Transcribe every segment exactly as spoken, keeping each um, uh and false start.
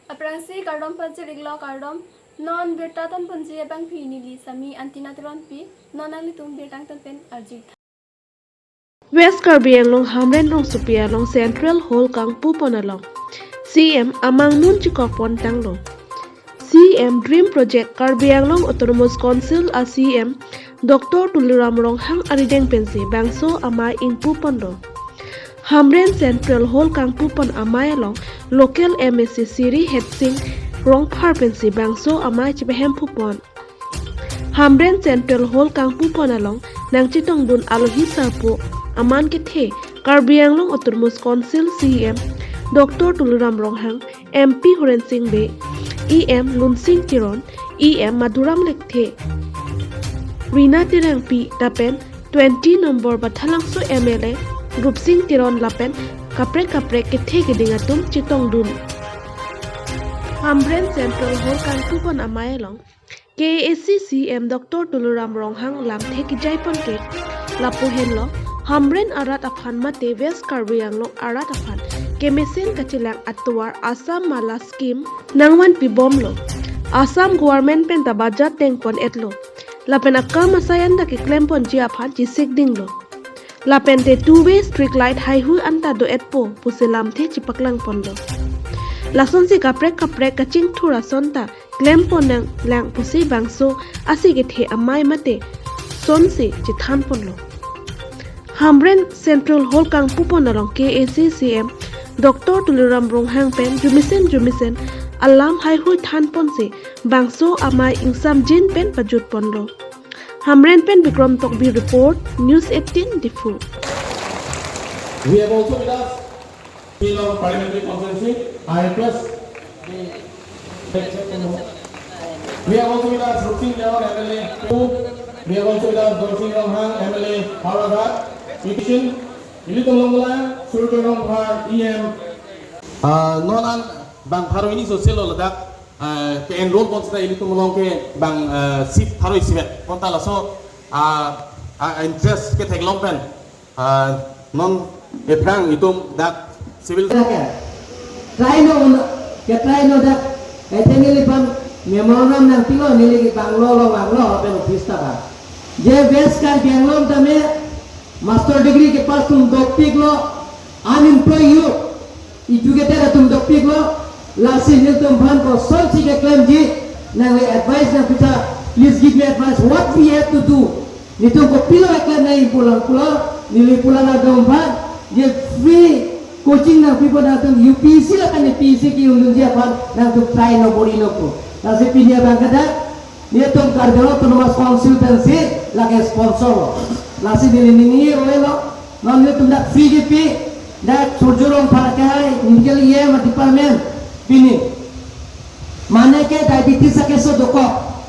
Aphrangsi kardom pajir-iklo, kardom. Non birta thanponji abangpi neli Sami Antina Teronpi, non nanglitum birta than pen arju-ik tha. West Karbi Anglong Hamren rongsopi along Central Hall kangpupon along C M amangmun chikokpon tanglo. C M Dream Project Karbi Anglong Autonomous Council a C M Doctor Tuliram Ronghang arideng pensi bangso amei ingpuponlo. Hamren Central Hall kangpupon amei along local M A C Siri Hetsing Rongphar pensi bangso amei chipahempupon. Hamren Central Hall kangpupon along nangchetongdun alohi sarpo aman kethe Karbi Anglong Autonomous Council C M Doctor Tuliram Ronghang, M P Horen Sing Bey, E M Lunsing Teron, E M Madhuram Lekthe, Rina Terangpi lapen twenty number Bathalangso M L A Rupsing Teron lapen kaprek kaprek kethe keding atum chetongdun. Hamren Central Hall kangpupon amei along K A A C C M Doctor Tuliram Ronghang lamthe kejaipon ke lapu henlo, Hamren arat aphan mate West Karbi Anglong arat aphan kemesen kachelang atovar Assam Mala Scheme nangvanpibomlo. Assam government pen ta budget tengpon-etlo. Lapen akam asai anta keklemponji aphan chisik dinglo. Lapente two-way street light haihui anta do-etpo pusi lamthe chipaklangponlo. Lasonsi kaprek kaprek kachingthur ason ta klempon nanglang pusi bangso ase kethe amei mate sonsi chethanponlo. Hamren Central Hall kangpupon along K A A C C M Doctor Tuliram Ronghang pen jumisen jumisen alam haihui thanponsi bangso amei ingsamjin pen pajutponlo. Hamren pen Bikram Tokbi report, News eighteen Diphu. We have also with us Shillong Parliamentary Constituency, I request. We have also with us Rupsing Teron, M L A, two. We have also with us Dolsing Ronghang, M L A, Howraghat. Petition, ilitum along la, Surjya Rongphar, E M. Ah, non an bang pharo hini so selo ladak, ah, ke-enroll pon seta ilitum along ke bang, ah, seat pharo isi vet. Bonta laso, ah, ah, interest ketheklong pen. Ah, non ephrang itum dak civil. Try no, ke try no dak. Ete neli pam memorandum nangpilo, neli ke Bangalore lo, Bangalore pen office ta ba. Je West Karbi Anglong tame master degree kepass atum dopiklo, unemployed youth, educated atum dopiklo, lasi nelitum aphan kosonsi keklemji, nangli advice nangpitha, please give me advice, what we have to do? Nelitum kopilo keklem nangji pulang pulo, neli pulang atum aphan, je free coaching nangpipo nangtum U P S C lapen A P S C ke-undunji aphan nangtum try no bor-ilo pu. Lasi pini abang kada, nelitum Karbi Anglong Autonomous Council pensi lake sponsor lo. Lasi neli ningje-olo, non nelitum dak free kepi, dak Surjya Rongphar ke hai, medical E M department, pini. Mane ke diabetes akeso dokok.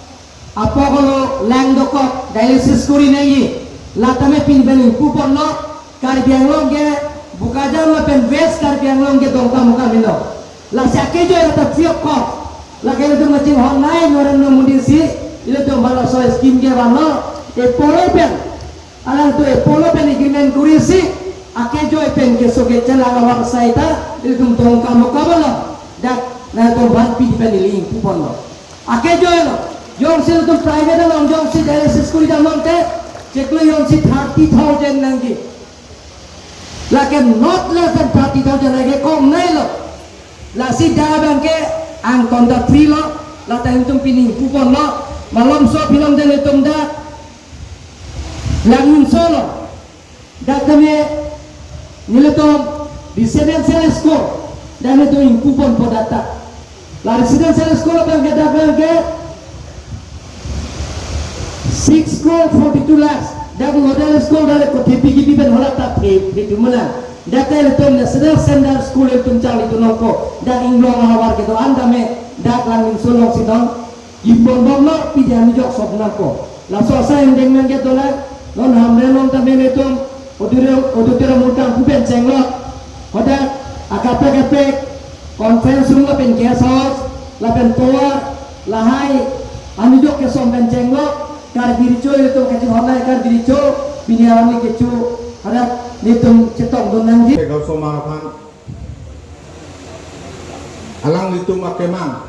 Apok along dokok, dialysis kori nangji. Latame pini pen ingpuponlo, Karbi Anglong ke, Bokajan lapen West Karbi Anglong ke Dongkamukam henlo. Lasi akejo lata free of cost. Lake ilitum kachinghon nai Narendra Modi si, ilitum bala so scheme kevanlo, Apollo pen. Alangtum Apollo pen agreement korisi, akejo pen keso kechelang awang sai ta, ilitum Dongkamukam along. Dak nangtum vanpi pen ili ingpuponlo. Akejo lo, jongsi ilitum private along, jongsi dialysis kori damnon te, chiklo jongsi thirty thousand nangji. Lake not less than thirty thousand lake kom nai lo. Lasi dak abang ke angton ta free lo, lata ilitum pini ingpuponlo, malomso pilong den ilitum dak, Langmingso along. Dak tame nelitum residential school, dak nelitum ingpuponpo dak ta. La residential school abang ke dak abang ke six crore forty-two lakhs. Dak model school dak le kothepi kipi pen hola ta the, the dumana. Dak ta ilitum National Standard School ilitum charlidun nangkok. Dak inglong ahavar kedo-an tame dak Langmingso alongsi non. Imbom bom lo pidi ami jok sok nangkok. Laso asai indeng nangke dolang, non Hamren along tame nelitum auditorium, auditorium utang pu pen chenglok. Hadak akaprek kaprek conference room lapen guest house, lapen tovar, lahai, ami jok kesom pen chenglok, Karbi Recho nelitum kachinghon nai Karbi Recho, pini arni kecho, hadak nelitum chetongdun nangji. Gausoma aphan. Alanglitum akemang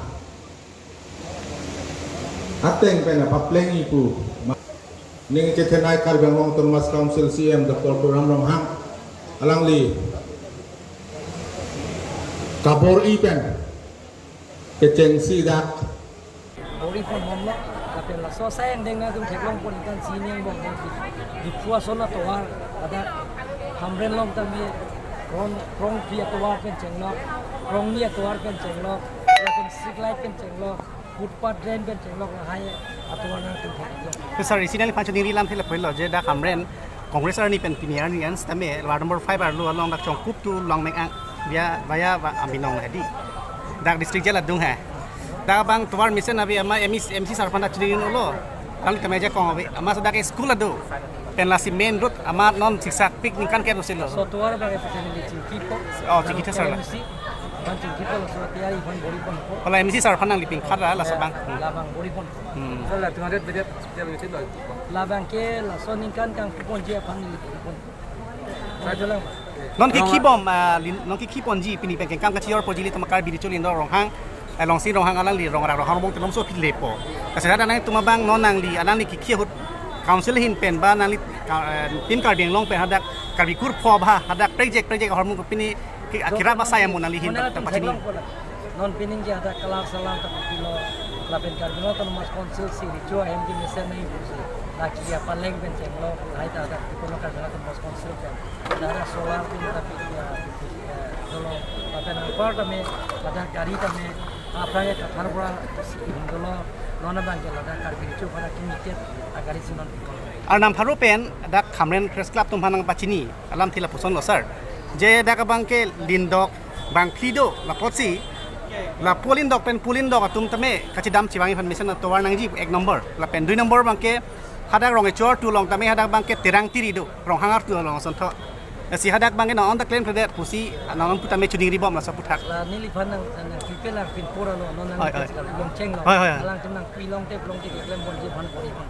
ateng pen apapleng ipu, ning chethenei Karbi Anglong Autonomous Council C E M Doctor Tuliram Ronghang, alangli kabor-i pen kechengsi dak bor-i pon hom lo, lapen laso asai angdeng nangtum theklong pon ikan si ning bong bong di, di puason atovar, ada Hamren along tame krong, krongphli atovar pen chenglok, krongni atovar pen chenglok, lapen street light pen chenglok, footpath drain pen chenglok, lahai atovar nangtum theklong. Sir, isi nangliphan choningri alam thela pulo je dak Hamren Congress arni pen pini arni an sitame ward number five arlo along dak Chongkup to Longmeng ang via, via va Ambinong hedi. Dak district jail adung he. Dak bang tovar mesen ave ama M E C, M C sir aphan dak choningri lo. Kang tame ajakong ave. Ama so dak school ado. Pen lasi main road ama non siksak pik ningkan ke dosi lo. So tovar bang epiteni chingki po. Oh, chingki thasar la. M C, bang chingki po laso tiari pon bor-i pon po. Hala M C sir aphan nangli pingkhat ra laso bang. Hmm. Labang bor-i pon po. Hmm. Sir, la two hundred bedded hospital nangsi lo. Labang ke laso ningkan kangpu ponji aphan neli bor-i pon po. Sir, jalang. Non ke khibom, ah, lin-, non ke khiponji pini pen kengkam kachijor ponji ilitum Karbi Recho Lindok Ronghang, eh, Longsing Ronghang alangli Rongrak Ronghang Rongbong telom so pile po. Kasih ada nangtum abang non nangli, alangli kikhi ahut council ahin pen ba nangli, ka-, eh, Team Karbi Anglong pen hadak Karbi kur pho ba hadak project, project ahormu pini ki-, akira ba saya mo nangli ahin. Mona ba latum pachini. Theklong pon. Non pining ke hadak kalar salar ta pilo, lapen Karbi Anglong Autonomous Council si Recho ahem ke mesen nangji pusi. Lake apaleng pen chenglok, lahai ta hadak kono Karbi Anglong Autonomous Council pen. Hadak solar pin ta pi, ya, pi, ya, dolo, lapen anpar tame, hadak gari tame, aphrang ke Kathar pora si dolo, non abang ke hadak Karbi Recho aphan kimi tet, agari si non pi. Arnam pharo pen dak Hamren Press Club atum aphan nangpachini alam thela puson lo sir. Je dak abang ke Lindok bangphli do, lapotsi lapu Lindok pen pu Lindok atum tame kachedam chevangji aphan mesen atovar nangji ek number. Lapen dui number abang ke hadak Rongechor artu along tame hadak abang ke Terang Tiri do, Ronghang artu along asonthot. Lasi hadak abang ke non ta klemkledet pusi non pu tame choningribom laso aphuthak. La neliphan nang, nang pipe lang pin pura lo, non nang. Oi, oi. Long cheng lo. Oi, oi, oi. Alangtum nangpi longte longte keklem ponji aphan bor-i pon.